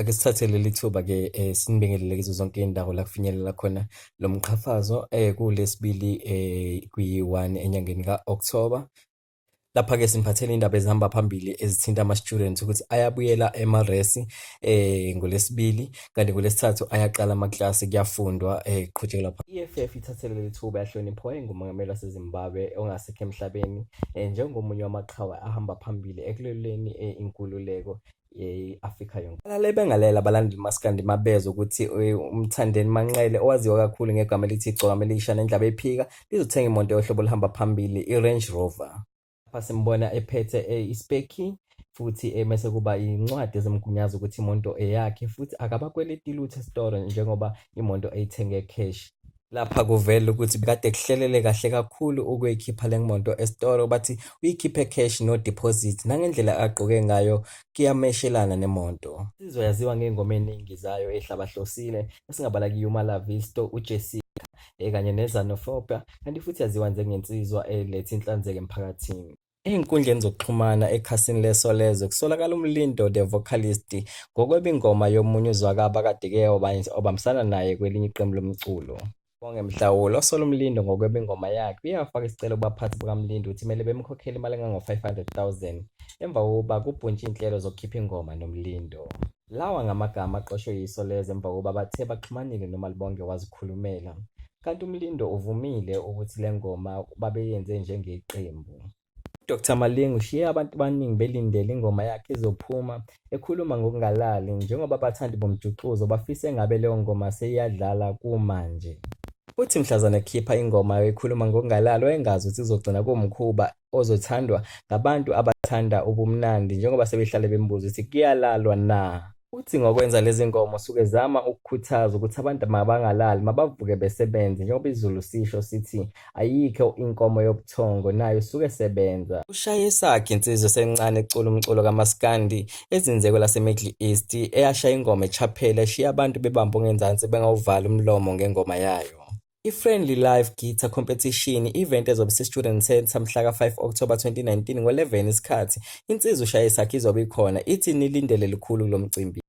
Ake sithathe leli thuba-ke sinibingelele kizo zonke iy'ndawo la kufinyelela khona lo mqhafazo kuwuLwesibili kuyi-1 enyangeni ka-Okthoba. Lapha-ke siniphathele iy'ndaba ezihamba phambili ezithinta ama-students ukuthi ayabuyela emaresi ngoLwesibili, kanti ngoLwesithathu ayaqala amaklasi kuyafundwa kuqhutshekelwa phambili. I-EFF ithathe leli thuba yahlonipha owayengumongameli waseZimbabwe ongasekho emhlabeni njengomunye wamaqhawe ahamba phambili ekulweleni inkululeko ye-Afrika yonke. Balale bengalela abalandeli umaskandi mabezwa ukuthi uMthandeni Manqele owaziwa kakhulu ngegama elithi Igcokama Elisha Nendlaba Ephika lizothenga imoto yohlobo oluhamba phambili i-Range Rover. Lapha simbona ephethe ispeki futhi mese kuba incwadi ezimgunyaza ukuthi imoto eyakhe futhi akabakweleti lutho esitolo njengoba imoto eyithenge cash. Lapha kuvela ukuthi kade kuhlelele kahle kakhulu ukuyikhipha le moto esitolo, bathi uyikhiphe cash no deposit, nangendlela agqoke ngayo kuyameshelana nemoto. Insizwa yaziwa ngey'ngoma ey'ningi zayo ey'hlabahlosile esingabala kiyo uMalavisto, uJessica kanye neZanophobia, kanti futhi yaziwa njengensizwa eletha inhlanzeko emphakathini. Ezinkundleni zokuxhumana ekhasini leSolezwe kusolakala uMlindo The Vocalist ngokweba ingoma yomunye uzwakaba akade eke wabambisana naye kwelinye iqembu lomculo. Bonke Mhlawuli osola uMlindo ngokweba ingoma yakhe uye wafaka isicelo kubaphathi bakaMlindo ukuthi kumele bemkhokhele imali engango-500,000 emva kokuba kubhuntshe inhlelo zokukhipha ingoma noMlindo. Lawa ngamagama aqoshwe yiSolezwe emva kokuba bathe baxhumanile noMalibonge wazikhulumela. Kanti uMlindo uvumile ukuthi le ngoma babeyenze njengeqembu. UDr Malinga ushiye abantu abaningi belindele ingoma yakhe ezophuma ekhuluma ngokungalali njengoba abathandi bomjuxuzo bafisa engabe leyo ngoma seyiyadlala kumanje. Uthi mhlazane ekhipha ingoma ekhuluma ngokungalali wayengazi ukuthi kuzogcina kuwumkhuba ozothandwa ngabantu abathanda ubumnandi njengoba sebehlale bembuza ukuthi kuyalalwa na. Uthi ngokwenza lezi ngoma usuke ezama ukukhuthaza ukuthi abantu mabangalali, mabavuke besebenze njengoba isiZulu sisho sithi ayikho inkomo yobuthongo nayo usuke esebenza. Ushaye esakhe insizwa esencane ecula umculo kamaskandi ezinze kwelaseMiddle East eyashaya ingoma echaphela eshiya abantu bebambe ongenzansi bengawuvali umlomo ngengoma yayo. I-Friendly Live Guitar Competition, i-event ezobe ise-Student Centre mhla ka-5 October 2019 ngo-11 isikhathi. Insizwa uShayisakhe izobe ikhona, ithi nilindele lukhulu kulo mcimbi.